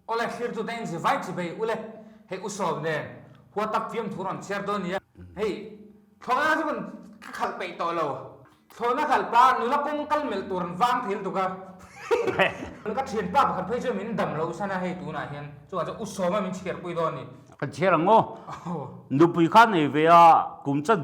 Awle thlirtu te in zivai chibei ule hei u sawm nen hua tak fiamthu rawn chhiar dawn nia. Hei thlawhna chu kan ka khalh peih tawh lo. Thlawhna khalh pa nula kawng kal melh tur an vang thei lutuk a. Ka thianpa pakhat phei chuan min dam loh san a hei tunah hian chuvang chuan u sawma min chhiar pui dawn a ni. Kan chhiar ang aw. Nupui kha nei ve a kum chan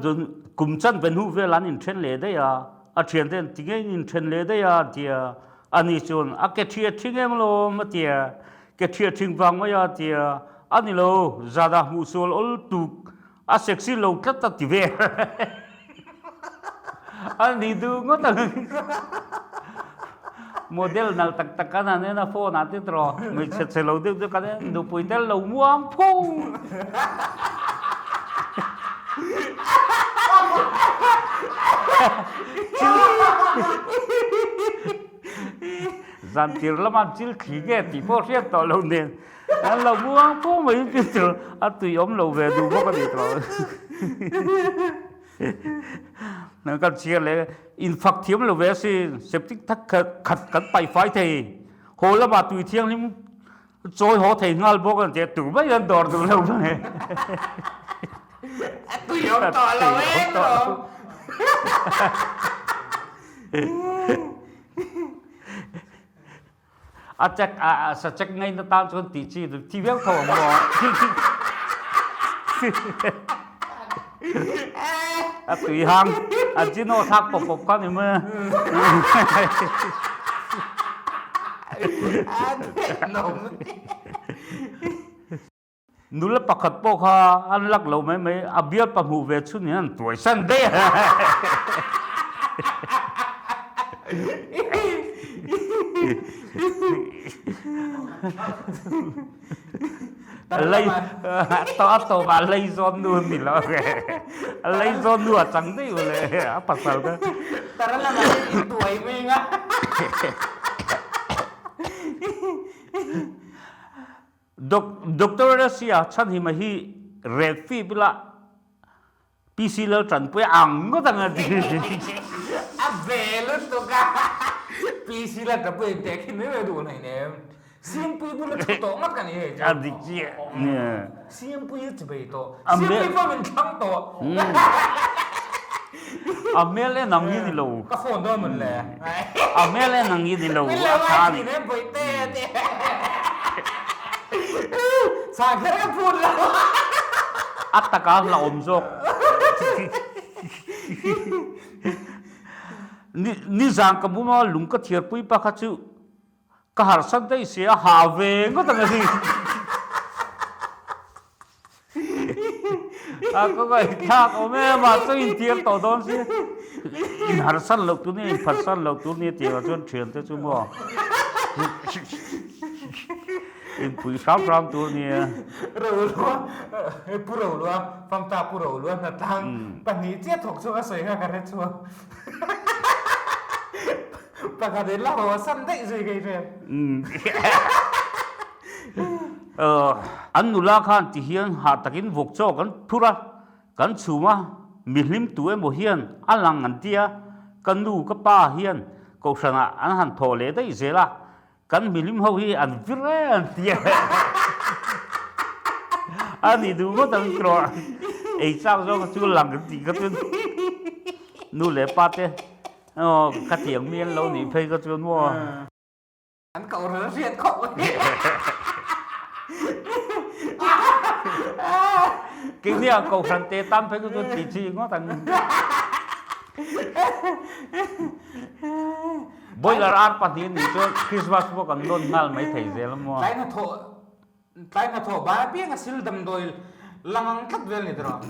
kum chan ve hnu vel an inthen leh daih a, a thiante an ti ngei in inthen leh daih a tia Ani chuan, A ke ṭhi a ṭhing em lawm? a ti a. Ke ṭhi a ṭhing vang mai a, a ti a. A ni lo, zana hmuh sual awl tuk, a sexy lo tlat a ti ve. A ni duh ngawt ang. Model nalh tak tak kan han en a, phone ah te tawh hmeichhe chhe lo deuh deuh kan en, nupui tel lo muang phung. Zan tir lama chil thli nge tih pawh hriat tawh lo nen an lo muang pawh mai in chu a tui awm lo ve duh bawk a ni tawh. Nang kan chhiar leh in fak thiam lo ve asin septic thak khat kan paih fai thei haw lama tui thianghlim Chawi haw thei nghal bawk an tia tur mai an dawr duh lo mai. A tui awm tawh lo em lo. A check a sa check ngai na tan chuan tih chi thi viau tho ang maw. A tui hang a chino thak pawp pawp kha ni mai. Nula pakhat pawh kha an lak lo mai mai a bial pahmuh ve chhun hian an tuai san daih a. Lei to a tawp ah lei zawn nu an ni lo a lei zawn nu a chang daih u le a pasal kha. Tara lamah hian i tuai mai anga. Doctor Russia chhanhima hi rek fip ila PC Lal Tanpuia ang ngawt ang a ti. A ve lutuk a, PC Lal Tanpuia in teh khin mai mai duh hlein em. Siampuii bula thu tawh ngawt ka ni hei chu. A dik chiah. Siampuii a chibei tawh. Siampuii pawh min thlang tawh. A hmel en ang hi ni lo. Ka phone dawn mawn le. A hmel en ang hi ni lo. Min lo ngai thin em bawihte a ti. Chhang kher ka phut lo. A taka hlauhawm zawk. Nizan ka buma lung ka thiarpui pa kha chu ka harsat daih si a, ha ve ngawt ang a ni. A ka ngaihthlak awm em a, chu intir tawh dawn si. Inharsan loh tur nia, inphatsan loh tur nia tih ah chuan thiante chu maw inpui hram hram tur nia. Rolua, Pu Rolua, Famta Pu Rolua hnatlang pahnih chiah thawk chhuak a sawi kha ka hre chhuak. Pakhat in la haw a san daih zui ka i hre. An nula khan ti hian hah takin vawk chaw kan phur a, kan chhum a, mi hlim tu emaw hian a lang an ti a, ka nu ka pa hian kohhranah an han thawh leh daih zel a, kan mi hlim ho hi an vir e an ti a, a nih duh ngawt ang erawh ei chak zawk chu lang an tih kha chuan nu leh pa te ka tiang mi an lo nih phei kha chuan maw. An koh rel hriat khawp mai. Keini ah kohhran te tam phei chu chuan tih chi ngawt ang. Boiler ar pahnih anih chuan Christmas pawh kan nawn nghal mai thei zel a maw. Tlai hnathawh tlai hnathawh bai apiang a sil damdawi lang ang tlat vel ni tawh.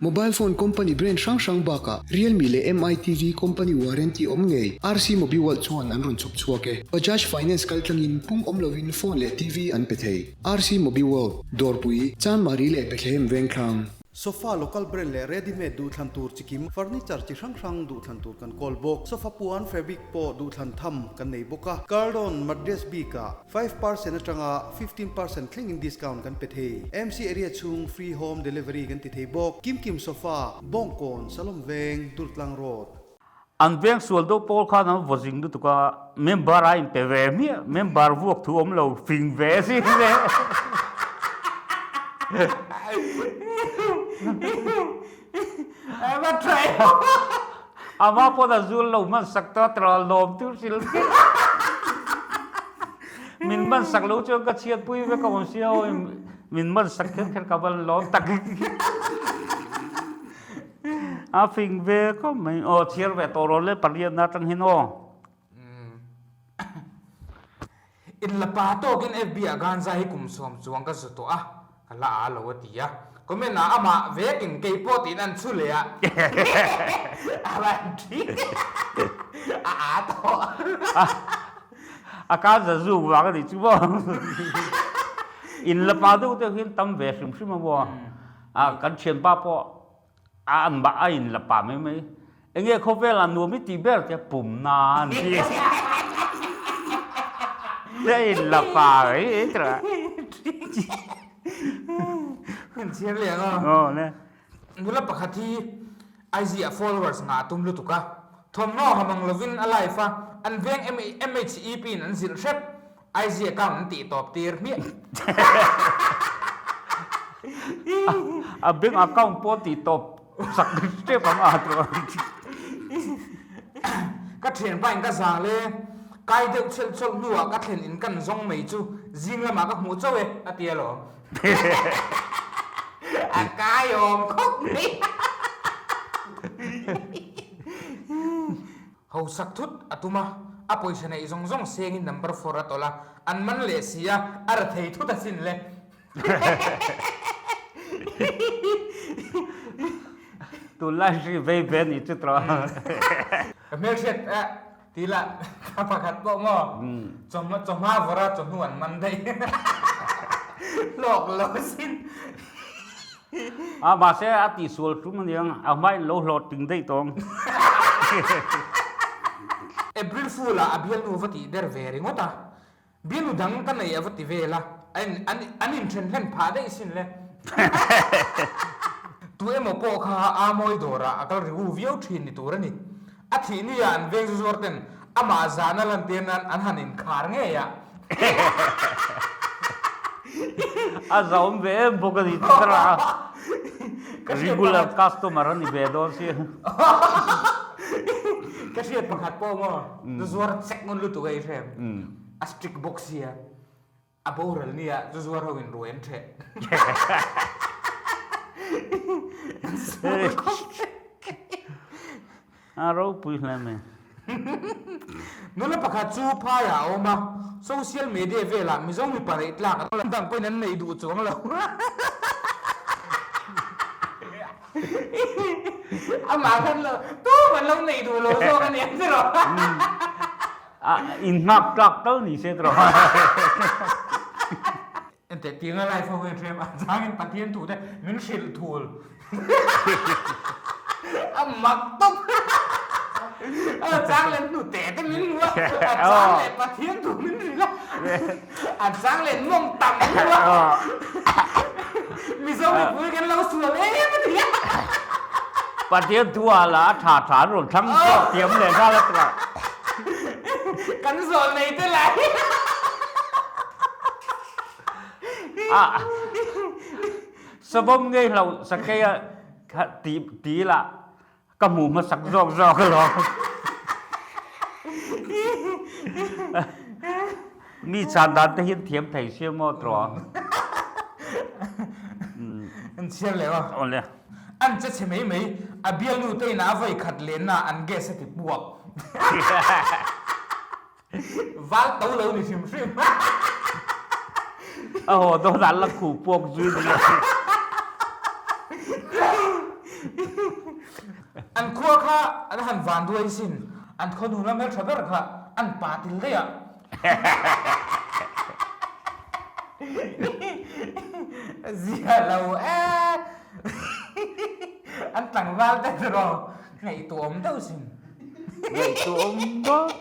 Mobile phone company brand hrang hrang bakah Realme leh Mi TV company warranty awm ngei RC Mobiworld chuan an rawn chhawp chhuak e. Bajaj Finance kaltlangin pung awm lovin phone leh TV an pe thei. RC Mobiworld, Dawrpui, Chanmari leh Bethlehem Vengthlang. Sofa local brand leh ready made duhthlan tur chikim, furniture chi hrang hrang duhthlan tur kan kawl bawk. Sofa puan fabric pawh duhthlan tham kan nei bawk a. Cardon mattress bikah 5% atanga 15% thlengin discount kan pe thei. MC area chhung free home delivery kan ti thei bawk. Kim Kim Sofa, Bawngkawn, Salom Veng, Durtlang Road. An veng sual deuh pawl khan an vaw zing lutuk a, member a inpe ve hmiah, member vuak thu awm lo, fing ve zing ve. Ama pawn a zul lo hman sak tawh a tawh lawm tur sil sil. Min hman sak lo chuan ka chhiatpui vek a awm sia aw, min hman sak kher kher ka van lawm tak. A fing ve khawp mai. Aw chhiar ve tawh rawh le pariatna atang hian aw. In la pa tawkin FB ah Ganza hi kum sawm chuang ka zu tawh a, ka la a lo a ti a. Comment ah amah vekin kei pawh tiin an chhu leh a. A van thi a a tawh. A Ganza zuk vang a nih chu maw. In la pa deuh deuh hian tam ve hrim hrim a maw. A kan thianpa pawh a an mah a in la pa mai mai. Enge khawvel ah nuam i tih ber tia pum na an ti. A in la pa mai mai tawh a. Kan chhiar leh ang aw. Aw le. Nula pakhat hi IG ah followers ngah a tum lutuk a. Thawmhnaw ha mang lovin a live a, an veng MHEP in an zilh hrep. IG account an tih tawp tir hmiah. A bank account pawh tih tawp sak tep ang a tawh. Ka thianpa in ka zang le kai deuh chhelh chawlh hnuah ka thlen in kan zawng mai chu zing lamah ka hmuh chauh e a ti alawm. A kai awm khawp mai. Hausak thut a tum a, a pawisa neih zawng zawng sengin number four a tawlh a, an man leh si a, a ra thei thut asin le. Tunlai hri vei ve ni chu tawh. Ka hmelhriat eh ti la ka pakhat pawh maw chawhma chawhma vawra chawhnu an man daih hlawk lo sin. A mahse a tihsual tum aniang a hmain lo hlawh ting daih tawng. April Fool ah a bialnu va tih der ve ringawt a, bialnu dang ka nei a va ti vel a, an an inthen hlen phah daih sin le. Tu emaw pawh kha a mawi dawrah a kal riu viau thin ni tur a ni. A thih ni ah an veng zuzuar ten amah zahna lantir nan an han inkhar ngei a. A zahawm ve em bawk a ni tih ka rah a. Regular customer a ni ve dawn sia. Ka hriat pakhat pawh maw zuzuar check ngun lutuk a i hrem. A strict bawk sia. A boral nia chu zuar ho in ruai an ṭheh. A ropui hle mai. Nula pakhat chu phaiah a awm a, social media velah Mizo mipa neih tlak a dang pawhin an nei duh chuang lo. Amah khan lo tum an lo nei duh lo zawk a ni ang tiraw. A in nghak tlak tal ni se tiraw. Enteh tianga live ho hian hrem a changin Pathian thu te min hrilh thul a mak tawp a chang leh hnu teh te min hmu a a chang leh Pathian thu min hrilh a a chang leh mawng tam min hmu a Mizo mipui kan lo sual em a ni a. Pathian thu ah lah a tha tha an rawn thlang chhuak thiam leh nghal a tawh. Kan zawl nei te lai. A Savawm ngei hloh sakei a ti ti lah Ka hmuh hmasak zawk zawk alawm. Mi chan dan te hian thiam thei sia maw tawh. An chhiar leh aw. Aw le. An che chhe mai mai, a bialnu te inah a vawi khat lenna an gas a ti puak. Val to lo ni hrim hrim. A haw dawn an la khuh puak zui ni lo. An khua kha an han van duai sin, an khaw hnu lam hmeltha ber kha an pa til daih a. Zia lo e. An tlangval te tiraw ngaihtuah awm deuh sin. Ngaihtuah awm bawk.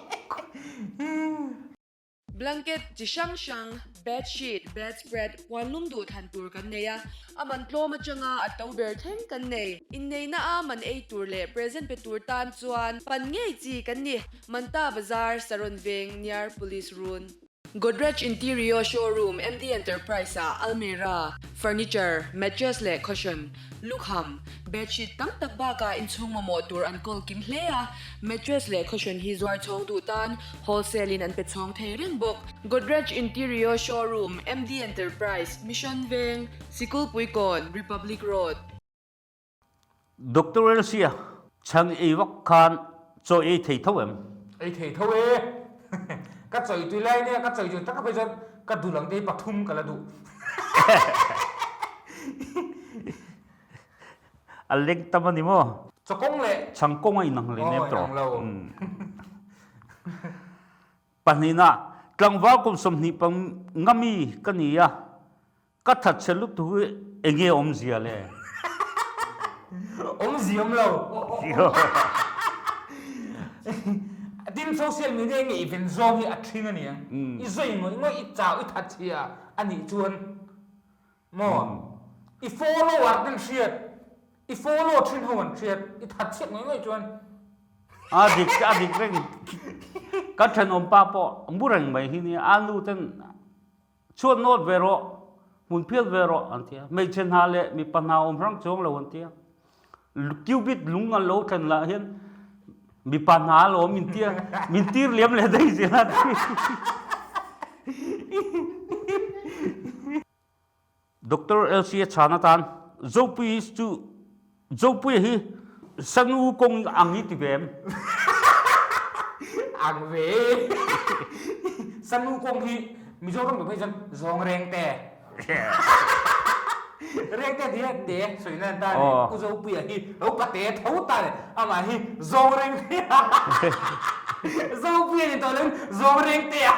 Blanket chi hrang hrang. Bed sheet, bed spread, puan lum duh thlan tur kan nei a, a man tlawm atanga a to ber thleng kan nei. Inneihna a man ei tur leh present pe tur tan chuan pan ngei chi kan ni. Manta Bazar, Saron Veng, near Police Run. Godrej Interio Showroom, MD Enterprise ah almirah, furniture, mattress leh cushion, lukham, bedsheet tam tak bakah inchhung mamawh tur an kawl kim hle a, mattress leh cushion hi zuar chhawng duh tan wholesale in an pe chhawng thei reng bawk. Godrej Interio Showroom, MD Enterprise, Mission Veng, Sikulpuikawn, Republic Road. Doctor Elsia, Chhang ei vak khan chaw ei thei tho em? Ei thei tho e. Ka chawi tui lai nia, ka chawi tui tak a phei chuan ka dul ang te hi pathum ka la duh. A leng tam a ni maw? Chaw kawng leh. Chhang kawng a inang hle nem tawh. Aw inang lo. Pahnihna, tlangval kum 20 pang ngami ka ni a. Ka that chhe lutuk hi enge awmzia le? Awmzia awm lo. Tin social media nge i ven zawng hi a thing a niang. I zui ngawih ngawih i chau i that chhia a nih chuan maw i follower ten hriat i follow thin ho an hriat i that chhiat ngawih ngawih chuan A dik a dik reng ka thenawmpa pawh mu reng mai hi nia a nu ten Chhuat nawt ve rawh, hmun phiat ve rawh an ti a. Hmeichhe hna leh mipa hna awm hrang chuang lo an ti a. Cubit lung an lo thlen lah hian mipa hna a lawm min ti a, min tir liam leh daih zel a ti. Doctor LCA chhan atan Zopui chu Zopuia hi Sanu kawng ang i ti ve em? Ang ve. Sanu kawng hi Mizoram duh phei chuan zawng reng te. Reng te ti hian te sawi nan ta ni. U Zopuia hi lo pate tho ta ni. Amah hi zawng reng te. Zopuia ni tawh loin zawng reng te a.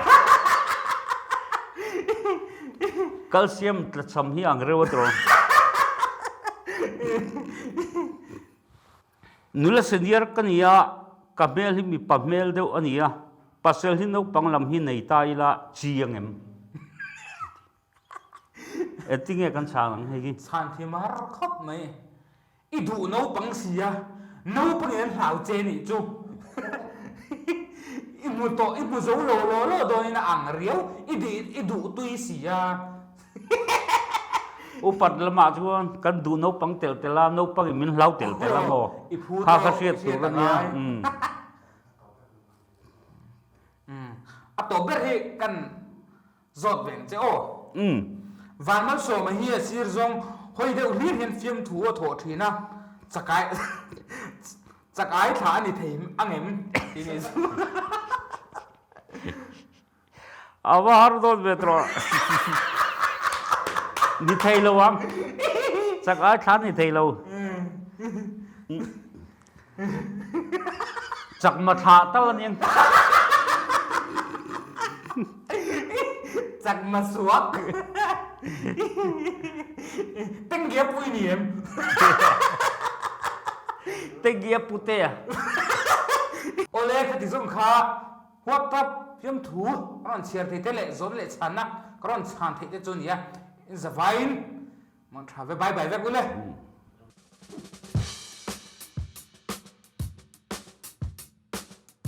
Calcium tlachham hi ang reuh a tawh. Nula senior ka ni a, ka hmel hi mipa hmel deuh a ni a, pasal hi naupang lam hi nei ta ila chi ang em? Engtinge kan chhan ang hei hi? Chhan thiam a har khawp mai. I duh naupang si a, naupangin an hlau che nih chu. I hmu tawh, i hmu zo lo law law dawnin a ang riau, i dih, i duh tui si a. Upat lamah chuan kan duh naupang tel tel a, naupangin min hlau tel tel a maw? I phu Kha ka tawh, hriat i tur hriat a a nia. ngai. A tawp ber hi kan Zawt veng che aw. Umm. Vanmalsawma hi a sir zawng hawi deuh hlir hian fiamthu a thawh thin a, chakai chakai thla a ni thei ang em tih ni chu. A va har dawn ve tawh. Ni thei lo ang. Chakai thla ni thei lo. Chakma thlah tal a nia. Chakma suak. Tengge pui ni em? Tengge pute a. Awle khati zawng kha huat tap fiamthu a rawn chhiar thei te leh zawn leh chhanna ka rawn chhan theih te chu a nia. In zavaiin Mawng tha ve bye bye vek ule.